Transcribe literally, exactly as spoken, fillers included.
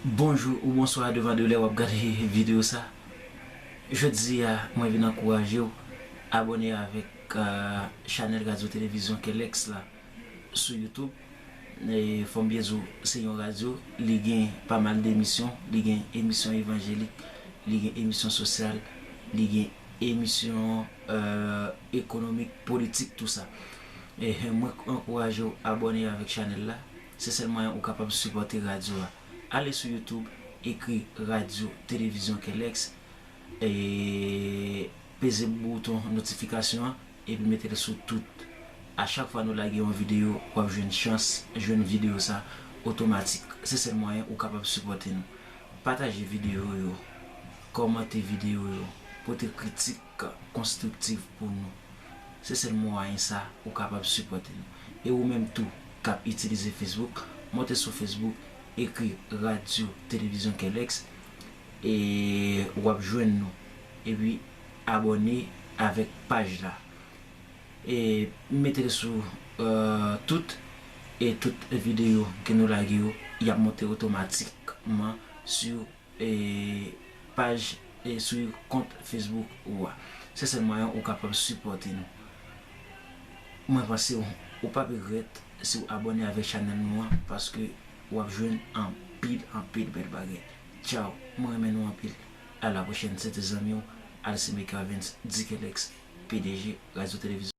Bonjou ou bonswa, devan de lè w ap gade videyo sa. Jodi a, mwen vin ankouraje w abòne avèk, euh, chanèl Radyo Televizyon Kelex la sou YouTube. E fò m byen di w, se yon radyo, li gen pa mal de emisyon, li gen emisyon evanjelik, li gen emisyon sosyal, li gen emisyon, euh, ekonomik, politik, tou sa. E mwen ankouraje w abòne avèk chanèl la. Se sèl mwayen ou kapab sipòte radyo a. Ale sou YouTube, ekri Radyo Televizyon Kelex, e peze bouton notifikasyon an, epi mete l sou tout. A chak fwa nou lage yon videyo, w ap jwenn chans jwenn videyo sa otomatik. Se sèl mwayen ou kapab sipòte nou. Pataje videyo yo, kòmante videyo yo, pote kritik konstriktif pou nou. Se sèl mwayen sa ou kapab sipòte nou. E ou menm tou k ap itilize Facebook, monte sou Facebook, ekri Radyo Televizyon Kelex, e w ap jwenn nou. Epi abòne avèk paj la. E mete l sou, euh, tout, e tout videyo ke nou lage yo, y ap monte otomatikman sou, e, paj, e sou kont Facebook ou a. Se sèl mwayen ou kapab sipòte nou. Mwen panse w, ou p ap regrèt si w abòne avèk chanèl nou an, paske w ap jwenn anpil, anpil bèl bagay. Tchaw, mwen renmen nou anpil. A la pwochèn, se te zanmi w, Alcime Kervens, Dikelex, P D G, Radyo Televizyon.